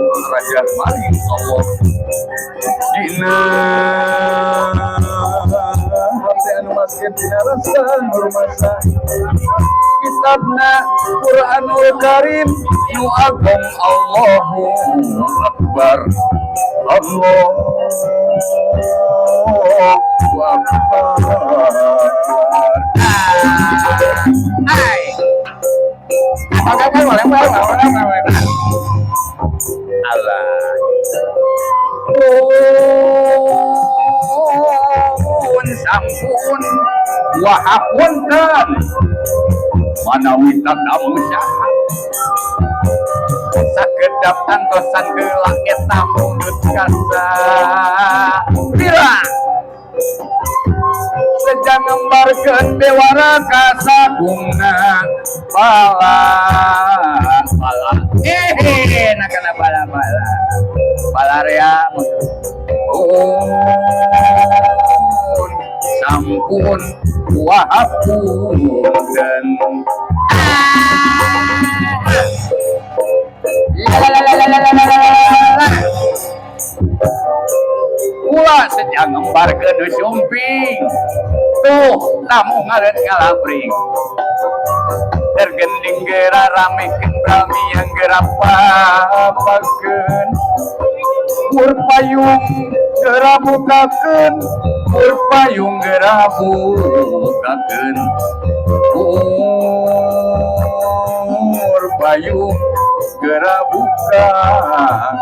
Raja maring Allah dina hate anu maskeun dina rasa nurmasa kitabna Quranul Karim nu agung. Allahu Akbar, Allahu Akbar. Hai. Allah. Pun sampun wahapunten manawi tatamu saha sakedap antosan heula eta mundut kasapira sejang ngembarkeun bewara kasagungna bala bala eh nah kana bala bala balarea. Pun sampun wahapunten. La la la la la la la la la. Kula sejang ngembarkeun sumping tuh tamu ngaleut ngalabring tergending gera ramekeun brami yang gera papakeun pur payung gera bukakeun pur payung gera bukakeun pur payung gera bukakeun.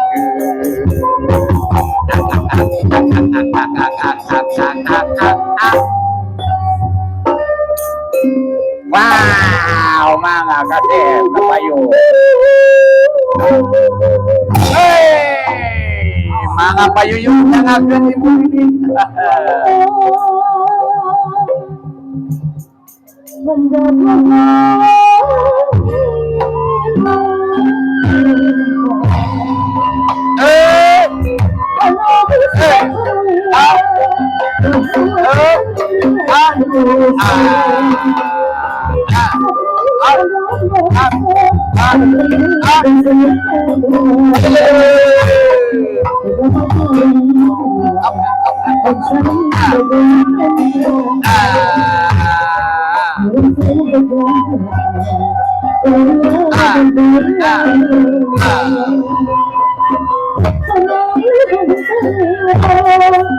Wow, mangga kasih ka payung. Hey, mangga payuyung nyangakeun ibu ini. Eh, eh, ah, eh, ah, ah, ah, ah, ah, ah, ah. Eh. Ah, ah, ah, ah. Eh, eh, eh. Ah, ah,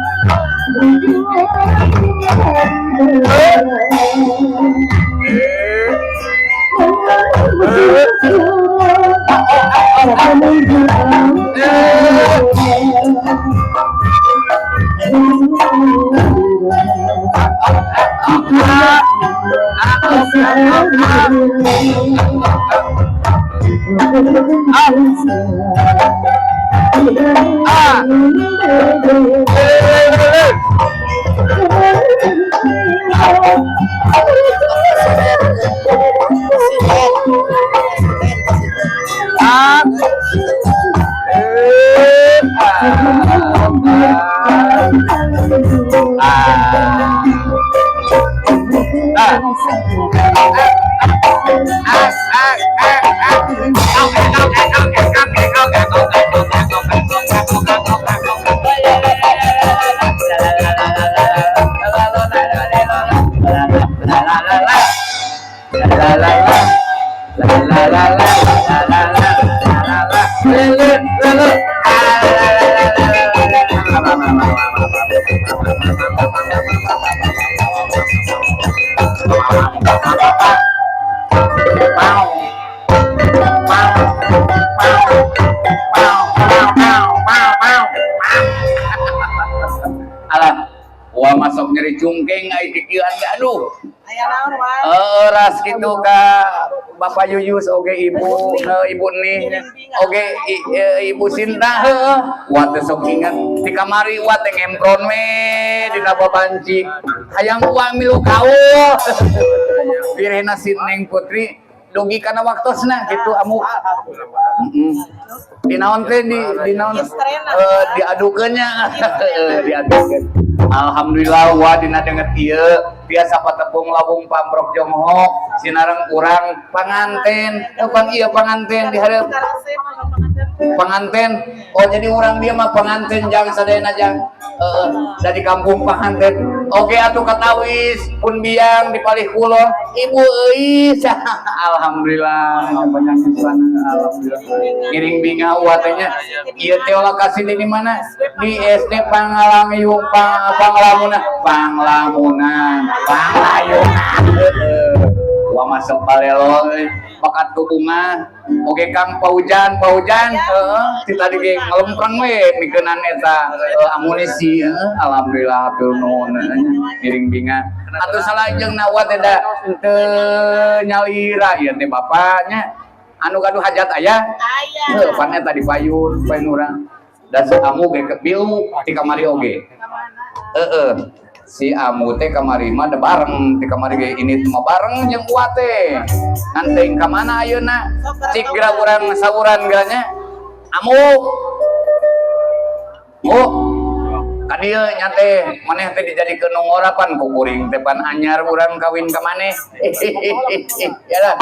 ah, ah, ah. Eh. Ah. Eh. Ah. Ah. Ah. Ah, ah, ah, ah. Alah, wah masuk nyeri cungkeng ai kikieuan ge aduh. Aya naon wae? Ras kitu ka Bapak Yuyus oge ibu ibu nih oge ibu Sinta heueuh. Wa teh sok inget di kamari wa teh ngempron we dina babanci hayang uang milu kaul birehna si Neng Putri dugi kana waktosna kitu amu. Di naon teh di naon diadukeun nya, diadukeun. Alhamdulillah wa dina denget ieu biasa patepung lawung pamprok jonghok sinareng urang panganten. Oh, pang ieu panganten di hareup panganten. Oh, jadi urang dia mah panganten jang sadayana jang. Heeh, dari kampung panganten. Oke atuh katawis pun biang di palih kulon Ibu Euis. Alhamdulillah banyak di sana, alhamdulillah. Ngiring bingah uwa teh nya. Ieu teh lokasi di mana? Di SD Pangalamayung, Panglamunan, Panglamunan, Panglayungan. Heeh. Wah, masuk balelo euy. Bakat ku bunga. Oke Kang Paujan, Paujan, heeh, ti tadi ge ngalempeng we mikeunan eta amunisi, heeh, alhamdulillah hatur nuhun nya. Ngiring bingah. Atuh salajengna wa teh da teu nyalira ieu teh bapaknya. Anu gaduh hajat aya? Aya. Heuh, pan eta di payun, payun urang. Da si Amu ge milu ti kamari oge. Heeh. Si Amu teh kamari mah da bareng ti kamari ge ini mah bareng jeung Uwa teh. Ngan teuing ka mana ayeuna? Cik geura urang sawuran geura nya. Amu. Oh. Ka dieu nya teh maneh teh dijadikeun nu ngora pan ku kuring teh pan anyar urang kawin ka maneh. Ya lah.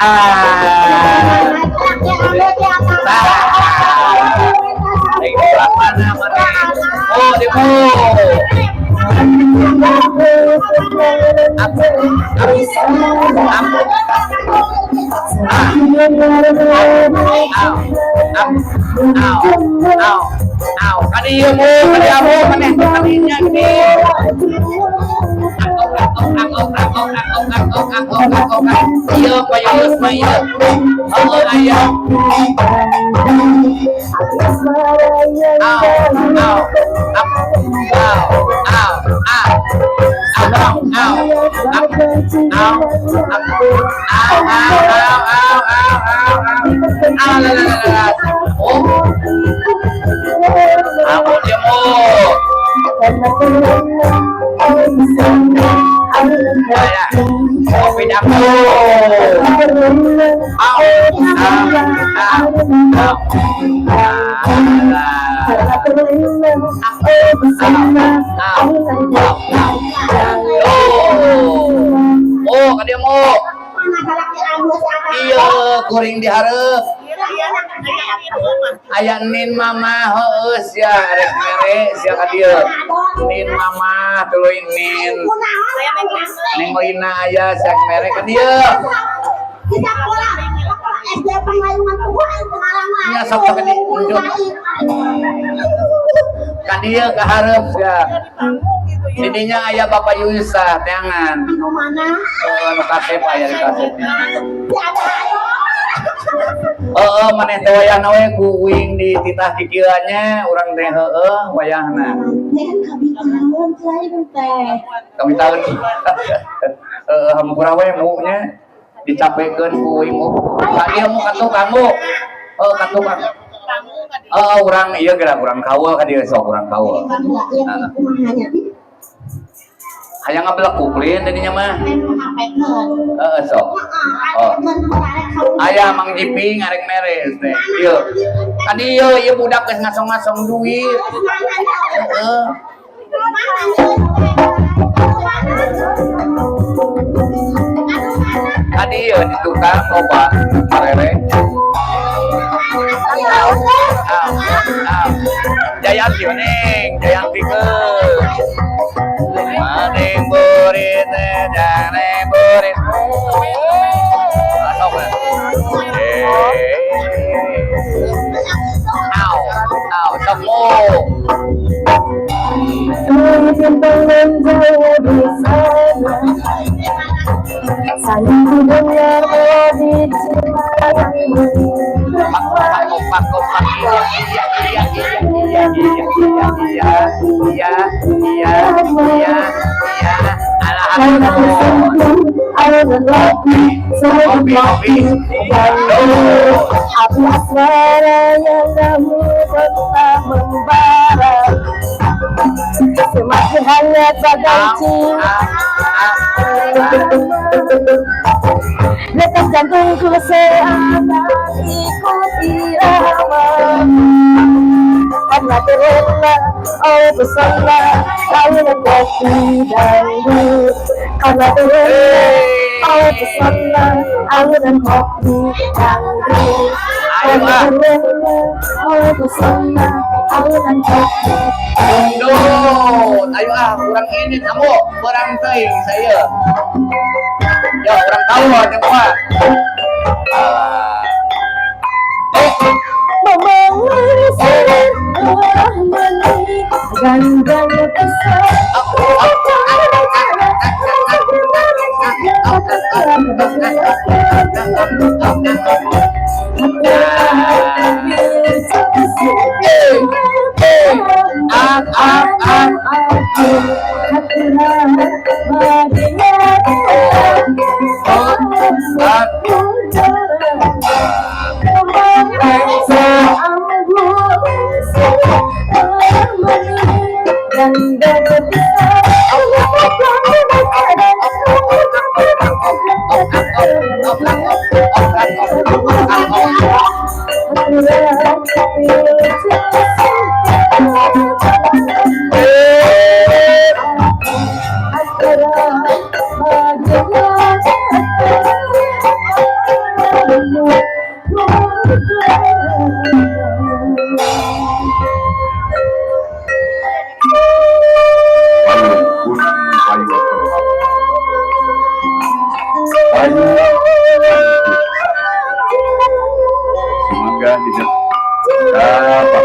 Ah. Tah. Aing di belah mana maneh? Oh, di mu. Up, up, up. Ah. Aw, up, aw, aw, aw. Ka dieu mu, ka dieu mu maneh teh kadinya gede. Angok, angok, angok, angok, angok, angok, angok, angok. Ieu payeueus mah ieu. Oh, aya. Aw, aw, up, aw, aw, ah. Aw, aw, up, aw, up, aw, aw, aw, aw, aw, aw, aw. Ah, la, la, la, la, la. Oh. Ampun dia mo. Ya, kopi dako. Au, au, au, au. Alah. Au, au, au. Oh. Oh, ka dieu mo. Iya, kuring dihareup. Aya nin mama heueuh sia rek mere sia ka dieu. Nin mama tuluy nin. Neng Lina aya sia mere ka dieu. Nya sok sok di unjuk. Ka dieu ka hareup sia. Didinya aya Bapak Yusa teangan. Oh, anu kasep aya di kasep. Heeh, maneh teh wayahna we ku uing di titah kikieuannya urang teh heueuh wayahna. Kami tahun. Heeh, hampura we mu nya dicapekeun ku uing mu. Ka dieu mu ka tukang mu. Heuh, ka tukang. Heeh, urang ieu geura urang kaul ka dieu sok urang kaul. Hayang ngabelekuk lin tadinya mah. Heeh, sok. Oh. Aya Mang Jiping arek mere teh. Ieu. Ka dieu ieu budak geus ngasong-ngasong duit. Heeh. Ka dieu di tukang loba marere. Au, au. Jayanti neng, Jayanti ke. Maning burit jane burit. Masuk ya. Eh. Au, au, semu. Sayang dengar melodi cinta yang Pak, pak, pak, pak, iya, iya, iya, iya, iya, iya, iya, iya, iya, iya, iya, iya. Alah, Kopi, kopi. Api asmara yang kamu tetap membara, semakin hangat bagai cinta. Detak jantungku seakan ikut irama. Karena Karena terlena oleh pesona alunan kopi dangdut. Karena terlena oleh pesona alunan kopi dangdut. Ayo, Karena ah. terlena oleh pesona alunan kopi dangdut. Dangdut. Ayo ah, kurang ini kamu, kurang teuing saya. Ya, orang tahu aja gua. Ah. Eh, Gandang eh, eh, ah, ah, ah. Eh. Payung gunung, payung terap, payu hancur. Semoga hidup dapat.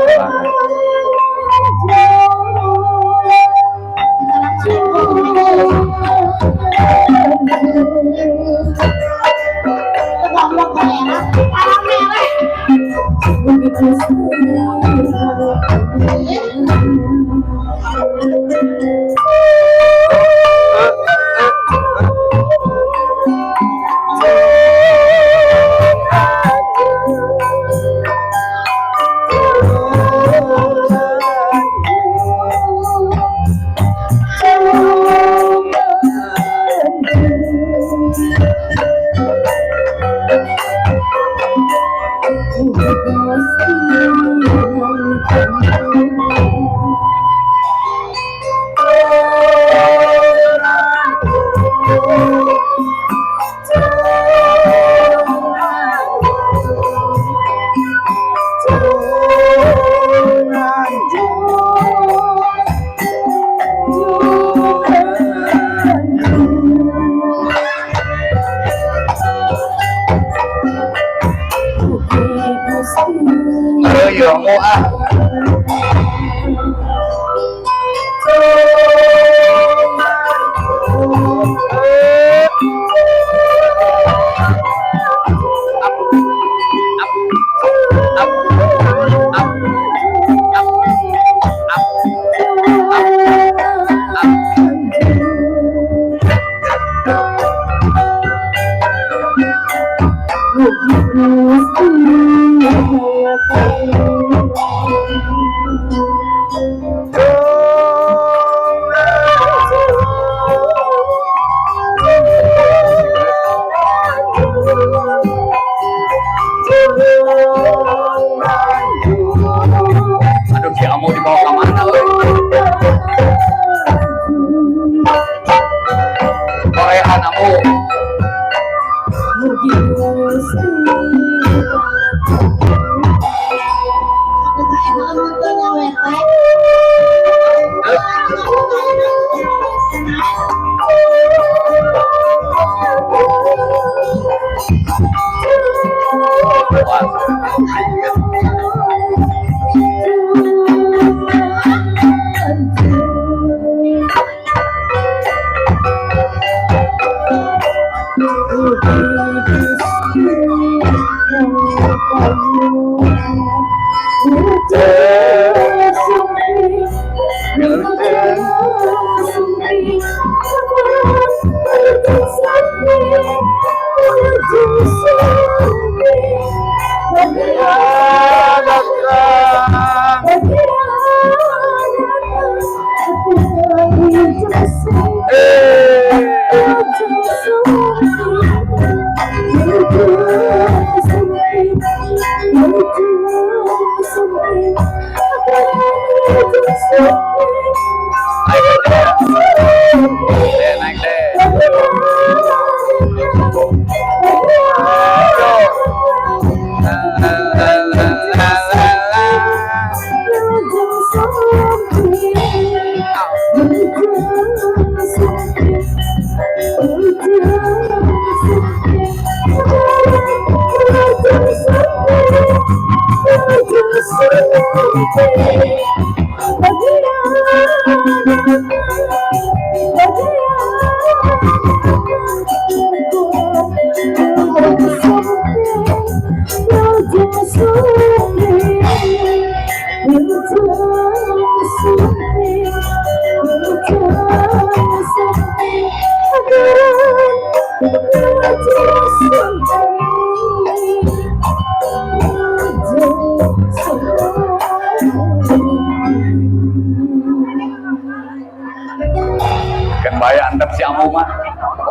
Ayo, mau ah. Up, up, up, up, up, up. Aduh, si Amo dibawa ke mana, euy? Korean Amo. Naik aja. Deh, naik deh. Yo. La, la, la, la, la, la. Kan bae antep si Amu mah.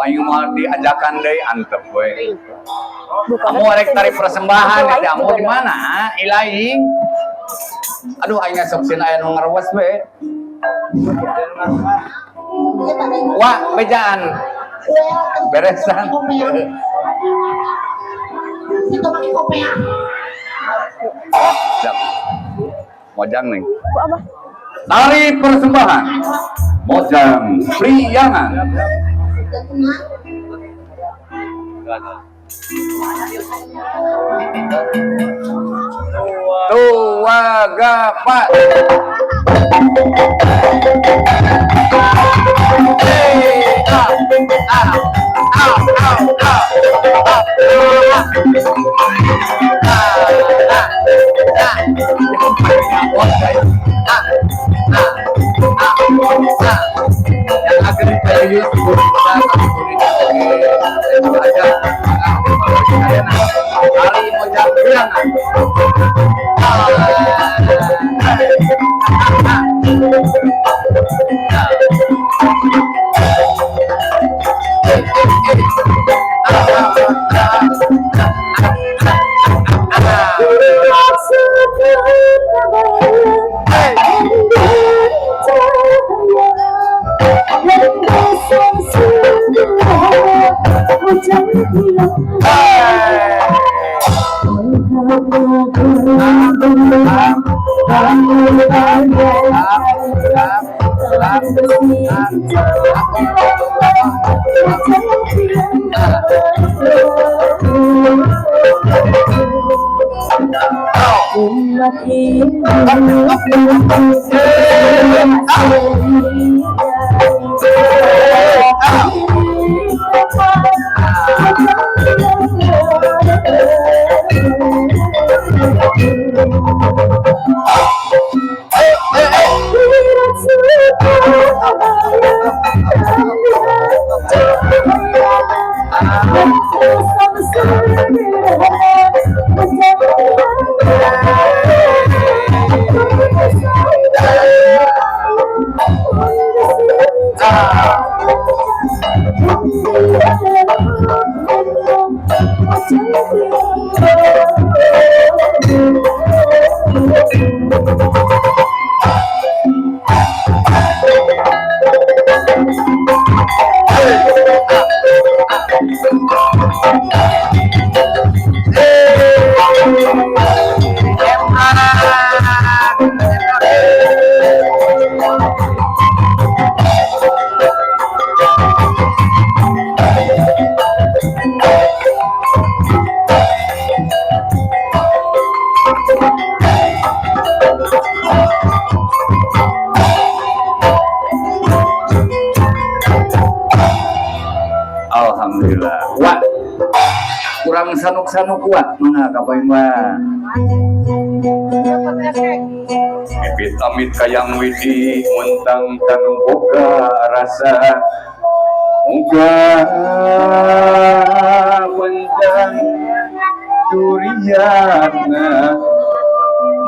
Aing mah diajakan deui antep we. Amu rek tarik persembahan ya, si Amu di mana? Ilaing. Aduh, aing sok sieun aya nu ngarewes we. Wah, bejaan. Beresan. Siap. Mojang nih. Apa? Tari persembahan. Mojang Priangan. Dua gapat. Eh, ah, ah, ah, ah, ah, ah, ah. Ah, ah, ah. Ah, ah, ah, ah. Yang akan dipilih aja. Tari Mojang Priangan. Ah, ah, ah. Alhamdulillah. Wah, kurang sanuk-sanuk kuat mangga ka mah. Pipit amit kayang widi muntang kanu boga rasa. Muga panjang duriana,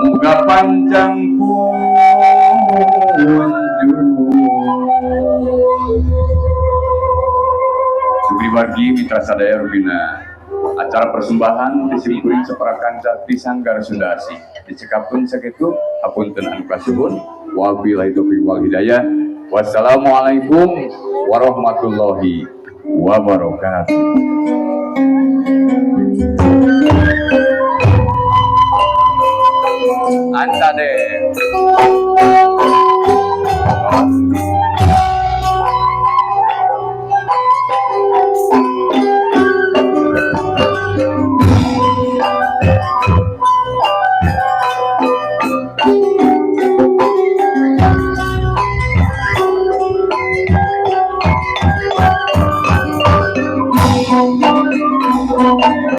muga panjang kunjung. Sugri wargi mitra sadaya rupina acara persembahan disimpuling separakan di Sanggar Sunda Asih dicekapkeun sakitu, hapunten anu kasuhun. Wabillahi taufiq wal hidayah. Wassalamualaikum warahmatullahi wabarakatuh. Ansa deh.